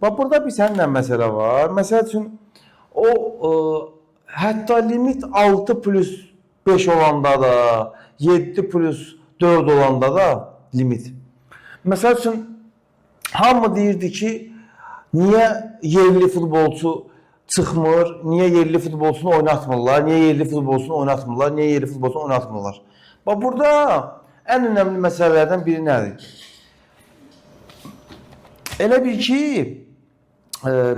Bax burada bir səninlə məsələ var. Məsəl üçün o hətta limit 6 plus 5 olanda da, 7 plus 4 olanda da limit. Məsəl üçün hamı deyirdi ki, niyə yerli futbolçu çıxmır, niyə yerli futbolçunu oynatmırlar, niyə yerli futbolçunu oynatmırlar, niyə yerli futbolçunu oynatmırlar. Bax burada ən önəmli məsələlərdən biri nədir? Elə bil ki,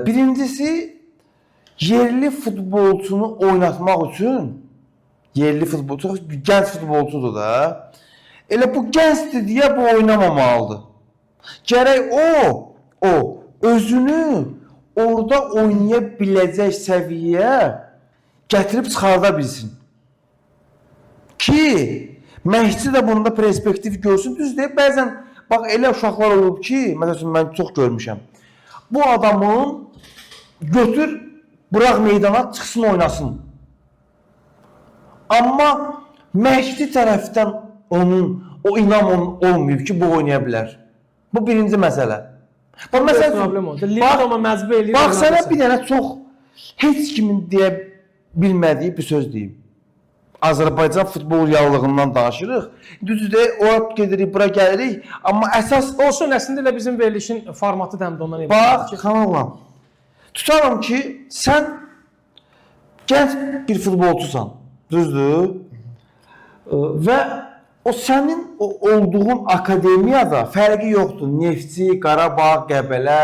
birincisi yerli futbolçunu oynatmaq üçün yerli futbolçu çox gənc futbolçudur da. Elə bu gəncdir deyə bu oynamamalıdır. Gərək o özünü orada oynaya biləcək səviyyəyə gətirib çıxarda bilsin. Ki məşqçi də bunda perspektiv görsün. Düzdür, bəzən bax elə uşaqlar olub ki, məsəl üçün mən çox görmüşəm. Bu adamın götür, bıraq meydana, çıxsın oynasın. Amma məşqçi tərəfdən onun o inam onun olmayıb ki, bu oynaya bilər. Bu birinci məsələ. Bax məsəl üçün Problem oldu. Limit bax- amma məcbur eləyir. Bax sənə oynadırsan. bir dənə çox heç kimin deyə bilmədiyi bir söz deyim. Azərbaycan futbol reallığından danışırıq. Düzdür, ora gedirik, bura gəlirik, amma əsas Olsun, əslində elə bizim verilişin formatı da həm də ondan ibarətdir bax, ki, xanımla. Tutalım ki, sən gənc bir futbolçusan. Düzdür? Və o sənin o olduğun akademiyada fərqi yoxdur. Neftçi, Qarabağ, Qəbələ,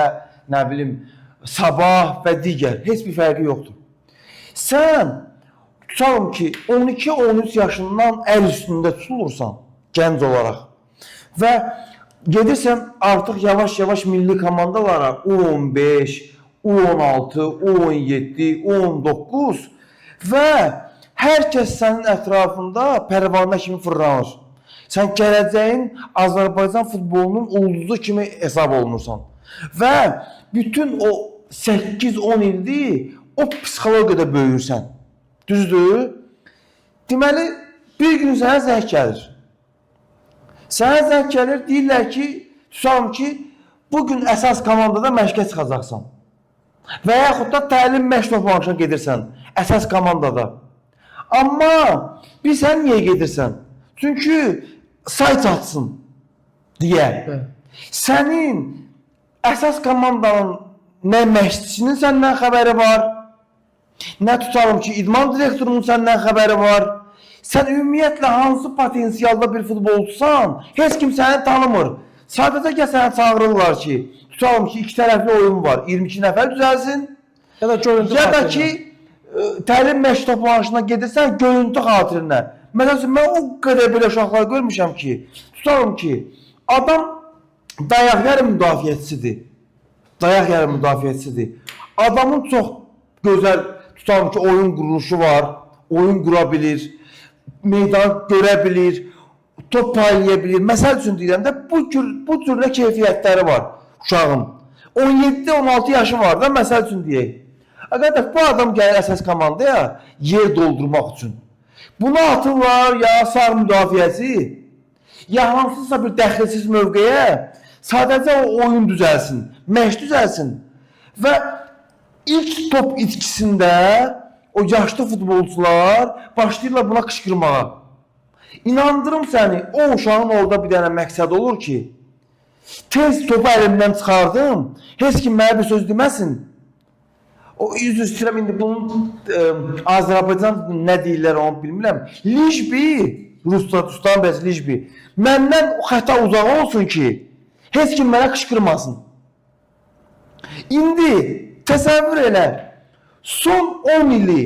nə bilim, Sabah və digər heç bir fərqi yoxdur. Sən tutalım ki, 12-13 yaşından əl üstündə tutulursan gənc olaraq və gedirsən artıq yavaş-yavaş milli komandalara U15, U16, U17, U19 və hər kəs sənin ətrafında pərvanə kimi fırlanır. Sən gələcəyin Azərbaycan futbolunun ulduzu kimi hesab olunursan. Və bütün o 8-10 ildir o psixologiyada böyüyürsən. Düzdür? Deməli, bir gün sənə zəng gəlir. Sənə zəng gəlir, deyirlər ki, tutalım ki, bugün əsas komandada məşqə çıxacaqsan. Və yaxud da təlim məşq toplanışına gedirsən, əsas komandada. Amma bir sən niyə gedirsən? Çünki say çatsın deyə. Bəli. Sənin əsas komandanın nə məşqçisinin səndən xəbəri var, nə tutalım ki, idman direktorunun səndən xəbəri var. Sən ümumiyyətlə hansı potensialda bir futbolçusan, heç kim səni tanımır. Sadəcə gəl səni çağırırlar ki, tutalım ki, iki tərəfli oyun var, 22 nəfər düzəlsin. Ya da görüntü Ya da xatirinə. ki, təlim məşq toplanışına gedirsən görüntü xatirinə. Məsəl üçün mən o qədər belə uşaqlar görmüşəm ki, tutalım ki, adam dayaq yarım müdafiəçisidir. Dayaq yarım müdafiəçisidir. Adamın çox gözəl, tutalım ki, oyun quruluşu var, oyun qura bilir, meydanı görə bilir, top paylaya bilir. Məsəl üçün deyirəm də bu cür də keyfiyyətləri var uşağın. 17-16 yaşı var da məsəl üçün deyək. Qardaş, bu adam gəlir əsas komandaya yer doldurmaq üçün. Bunu atırlar ya sağ müdafiəçi, ya hansısa bir dəxilsiz mövqeyə, sadəcə o oyun düzəlsin, məşq düzəlsin və ilk top itkisində o yaşlı futbolçular başlayırlar buna qışqırmağa. İnandırım səni, o uşağın orada bir dənə məqsədi olur ki, tez topu əlimdən çıxardım, heç kim mənə bir söz deməsin. O üzr istəyirəm indi bunun Azərbaycan nə deyirlər onu bilmirəm. Lijbi, Ruslar tutan bəs lijbi. Məndən o xəta uzaq olsun ki, heç kim mənə qışqırmasın. İndi təsəvvür elə, son 10 ili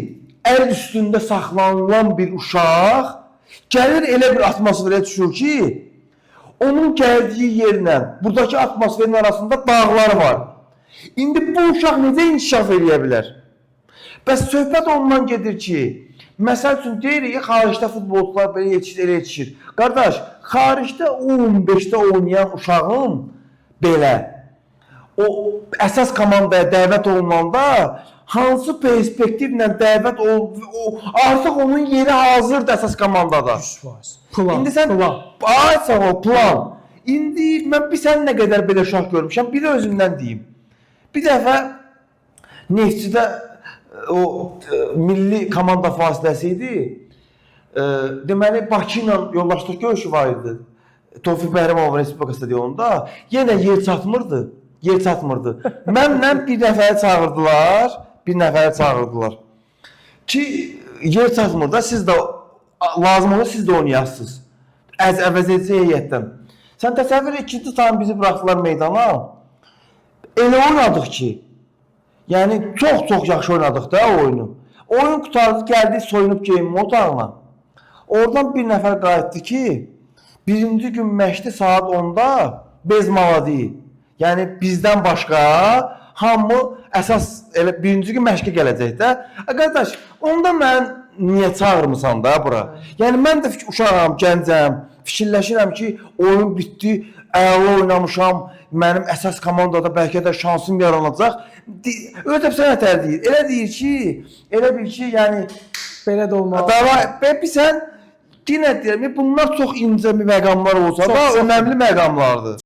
əl üstündə saxlanılan bir uşaq gəlir elə bir atmosferə düşür ki, onun gəldiyi yerlə buradakı atmosferin arasında dağlar var. İndi bu uşaq necə inkişaf eləyə bilər? Bəs söhbət ondan gedir ki, məsəl üçün deyirik ki, xaricdə futbolçular belə yetişir, elə yetişir. Qardaş, xaricdə U15-də oynayan uşağın belə o əsas komandaya dəvət olunanda hansı perspektivlə dəvət ol, o, artıq onun yeri hazırdır əsas komandada. 100%. Plan. İndi sən plan. Ay sağ ol, plan. İndi mən bir sən nə qədər belə uşaq görmüşəm, bir də özümdən deyim. Bir dəfə Neftçidə o milli komanda fasiləsi idi. Deməli Bakı ilə yoldaşlıq görüşü var idi. Tofiq Bəhramov Respublika stadionunda. Yenə yer çatmırdı. Yer çatmırdı. Mənlə bir nəfəri çağırdılar. Bir nəfəri çağırdılar. Ki yer çatmır da siz də lazım olur siz də oynayasınız. Əz əvəz edici heyətdən. Sən təsəvvür et ikinci taym bizi buraxdılar meydana. Elə oynadıq ki, yəni çox-çox yaxşı oynadıq da o oyunu. Oyun qurtardı, gəldik soyunub geyinmə otağına. Oradan bir nəfər qayıtdı ki, birinci gün məşqdə saat 10-da bez maladi. Yəni bizdən başqa hamı əsas elə birinci gün məşqə gələcək də. A qardaş, onda mən niyə çağırmısan da bura? Yəni mən də uşağam, gəncəm, fikirləşirəm ki, oyun bitdi, əla oynamışam, mənim əsas komandada bəlkə də şansım yaranacaq. Ötəb sən nətər deyir? Elə deyir ki, elə bil ki, yəni Belə də olmaz. Dava, və sən yenə deyirəm, bunlar çox incə bir məqamlar olsa da Çox, çox. önəmli məqamlardır.